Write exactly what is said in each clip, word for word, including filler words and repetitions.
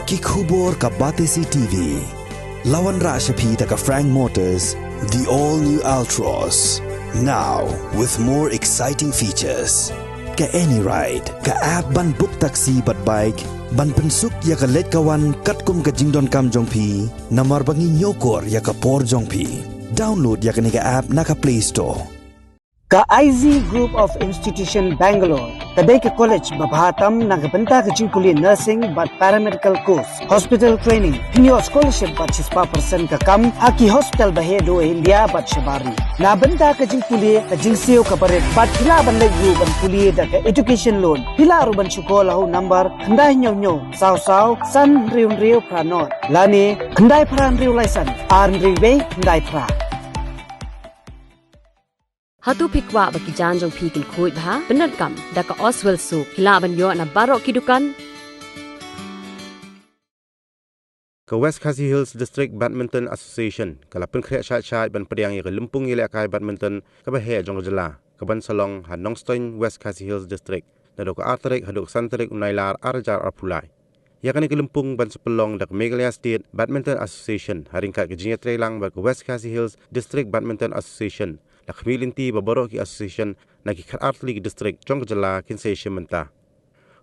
Ki khubor ka Batesi T V. La wanrah sha phi da ka Frank Motors, the all new Altroz. Now with more exciting features. Ka AnyRide, ka app ban book taxi bad bike, ban pynsuk ïa ka leit ka wan katkum ka jingdonkam jong phi, namar ba ngi ñiewkor ïa ka por jong phi. Download ïa kane ka app na ka Play Store. Ka I Z Group of Institution Bangalore ka dei ka college ba bha tam na ka bynta ka jingpule nursing bad paramedical course, hospital training. Phin ïoh scholarship bad shispah percent ka kam ha ki hospital ba heh duh India bad shabar ri. Na bynta ka jingpule, ka jingsiew kaba rit bad phi lah ban leit ruh ban pule da ka education loan. Phi lah ruh ban shu call ha u number khyndai hynñiew hynñiew saw saw san hynriew hynriew phra nod lane khyndai phra hynriew lai san ar hynriew wei khyndai phra. Hato phi kwah ba ki jaiñ jong phi kin khuid bha? Pyndonkam da ka Oswell Soap. Phi lah ban ïoh na baroh ki dukan. Ka West Khasi Hills District Badminton Association ka la pynkhreh shait shait ban pdiang ïa ka lympung ïalehkai badminton kaba heh jong ka jylla, kaban sa long ha Nongstoiñ, West Khasi Hills District, naduh ka ar tarik haduh ka san tarik u Nailar ar hajar arphew lai. Ïa kane ka lympung ban sa pynlong da ka Meghalaya State Badminton Association ha ryngkat ka jingïatreilang bad ka West Khasi Hills District Badminton Association, la khmih lynti ba baroh ki association na ki khatar tylli ki district jong ka jylla kin sa ïashim bynta.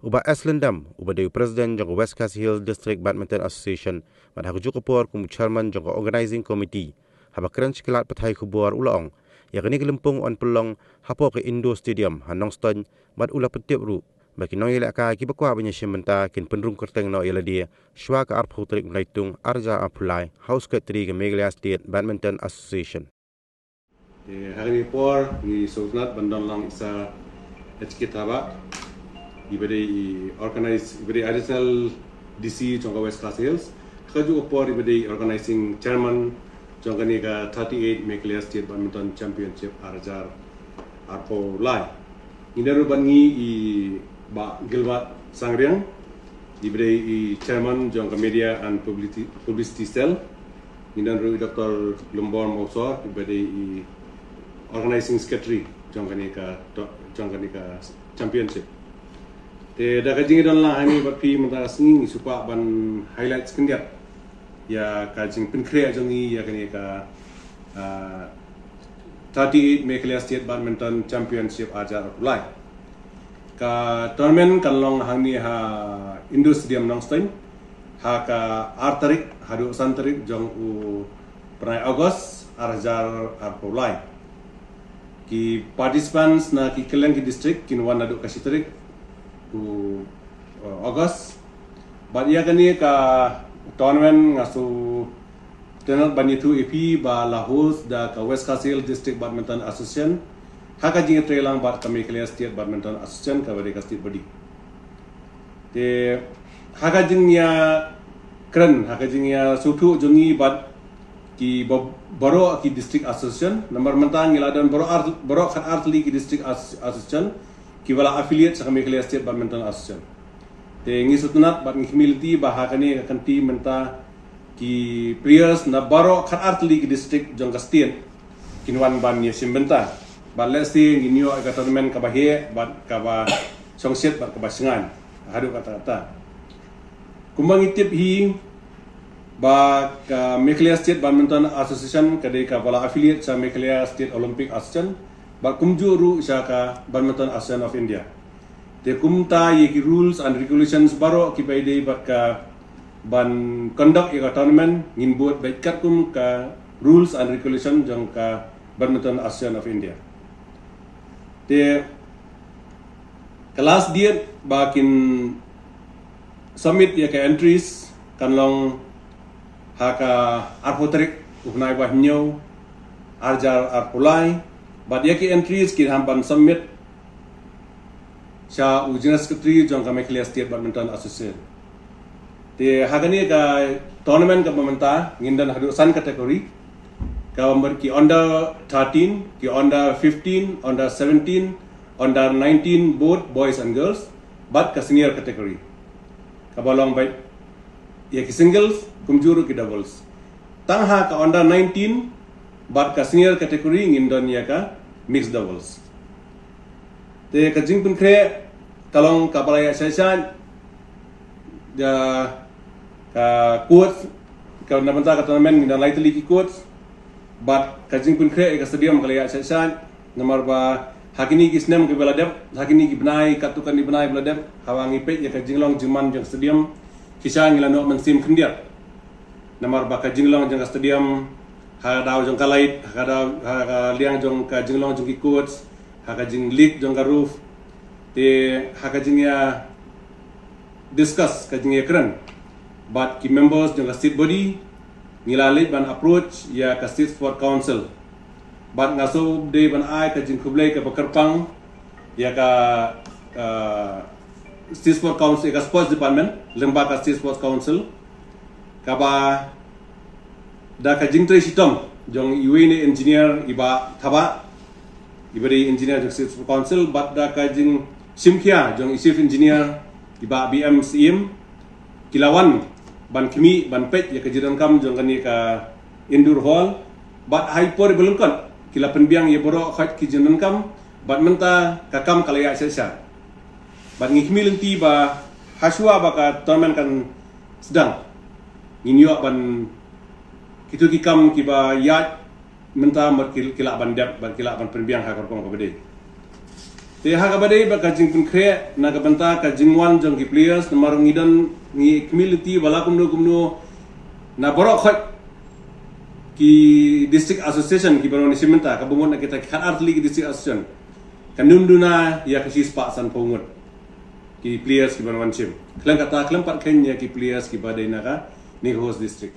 U Bah S Lyngdoh, uba dei u President jong ka West Khasi Hills District Badminton Association, bad ha kajuh ka por kum u Chairman jong ka Organizing Committee, haba kren sha ki lad pathai khubor u la ong, ïa kane ka lympung yn pynlong hapoh ka Indoor Stadium ha Nongstoiñ, bad u la pyntip ruh ba ki nongïalehkai kiba kwah ban ïashim bynta kin pynrung kyrteng noh ïa lade shuwa ka arphew tarik u Naitung ar hajar arphew lai ha u Secretary ka Meghalaya State Badminton Association. Te ha kane ka por ngi sngewtynnat ban don lang i Sir H K Thabah, iba dei i organize, iba dei Additional D C jong ka West Khasi Hills. Ha kajuh ka por iba dei i Organizing Chairman jong kane ka thirty-eight Meghalaya State Badminton Championship ar hajar arphew lai. Ngi don ruh bad ngi i Bah Gilbert Sangriang, iba dei i Chairman jong ka Media and Publicity, Publicity Cell. Ngi don ruh i Doctor Lymbor Mawsor, iba dei i Organizing Secretary jong kane ka to-, jong kane ka championship. Te da ka jingdon lang hangne bad phi mynta ka sngi, ngi sngewkwah ban highlight khyndiat ïa ka jingpynkhreh jong ngi ïa kane ka, ah, thirty-eight Meghalaya State Badminton Championship ar hajar arphew lai. Ka tournament kan long hangne ha Indoor Stadium Nongstoiñ ha ka ar tarik haduh san tarik jong u bnai August ar hajar arphew lai. Ki participants na ki kylleng ki district kin wan naduh ka shi tarik u, uh, August. Bad ïa kane ka tournament nga sngewtynnat ban ïathuh ïa phi ba la host da ka West Khasi Hills District Badminton Association ha ka jingïatreilang bad ka Meghalaya State Badminton Association kaba dei ka state body. Te ha ka jingïakren, ha ka jingïasngewthuh jong ngi bad ki ba-, baroh ki district association, namar mynta ngi la don baroh ar, baroh khatar tylli ki district as-, association kiba la affiliate sha ka Meghalaya State Badminton Association. Te ngi sngewtynnat bad ngi khmih lynti ba ha kane ka kynti mynta ki players na baroh khatar tylli ki district jong ka state kin wan ban ïashim bynta. Bad let's say ngin ïoh ïa ka tournament kaba heh bad kaba shongshit bad kaba shngaiñ haduh katta katta. Kumba ngi tip hi ba ka Meghalaya State Badminton Association ka dei kaba la affiliate sha Meghalaya State Olympic Association bad kumjuh ruh sha ka Badminton Association of India. Te kumta ïa ki rules and regulations baroh kiba ïadei bad ka ban conduct ïa ka tournament ngin bud beit katkum ka rules and regulation jong ka Badminton Association of India. Te ka last date ba kin submit ïa ka entries kan long ha ka arphew tarik u bnai ba hynñiew ar hajar arphew lai, bad ïa ki entries kin hap ban submit sha u General Secretary jong ka Meghalaya State Badminton Association. Te ha kane ka tournament kaba mynta ngin don haduh san category, kaba mut ki under thirteen, ki under fifteen, under seventeen, under nineteen, both boys and girls, bad ka senior category kaba long beit ïa ki singles kumjuh ruh ki doubles. Tang ha ka under nineteen bad ka senior category ngin don ïa ka mixed doubles. Te ka jingpynkhreh ka long kaba la ïaid shai shai da Ka coach, ka na bynta ka tournament ngi don lai tylli ki coach. Bad ka jingpynkhreh ïa ka stadium ka la ïaid shait shait. Namar ba ha kine ki snem kiba la dep, ha kine ki bnai, katto katne bnai ba la dep, haba ngi peit ïa ka jinglong jingman jong ka stadium, shisha ngi la noh mynsiem khyndiat. Namar ba ka jinglong jong ka stadium, ha ka daw jong ka light, ha ka daw, ha ka liang jong ka jinglong jong ki coach, ha ka jingleak jong ka roof, te ha ka jingïa discuss, ka jingïakren bad ki members jong ka state body, ngi la leit ban approach ïa ka State Sport Council. Bad nga shu dei ban ai ka jingkhublei kaba kyrpang ïa ka, uh, State Sport Council, ïa ka Sports Department lyngba ka State Sports Council, kaba da ka jingtrei shitom jong iwei na engineer, i Bah Thabah, iba dei engineer jong State Sport Council, bad da ka jingshimkhia jong i Chief Engineer, i Bah B M Syiem, ki la wan ban khmih, ban peit ïa ka jingdonkam jong kane ka indoor hall. Bad ha i por iba lyngkot ki la pynbiang ïa baroh khoit ki jingdonkam. Bad mynta ka kam ka la ïaid shait shait. Bad ngi khmih lynti ba hashwa ba ka tournament kan sdang, ngin ïoh ban kito ki kam kiba ïaid mynta, mut ki, ki lah ban dep, bad ki lah ban pynbiang ha ka rukom kaba dei. Te ha kaba dei bad ka jingpynkhreh na ka bynta ka jingwan jong ki players, namar ngi don, ngi khmih lynti ba la kumno kumno na baroh khoit ki district association kiba wan shim bynta, kaba mut na kita ki khatar tylli ki district association, kan ym duna ïa ka shispah sanphew ngut ki players kiba wan shim. Khlem kata, khlem pat khein ïa ki players kiba dei na kane ka host district.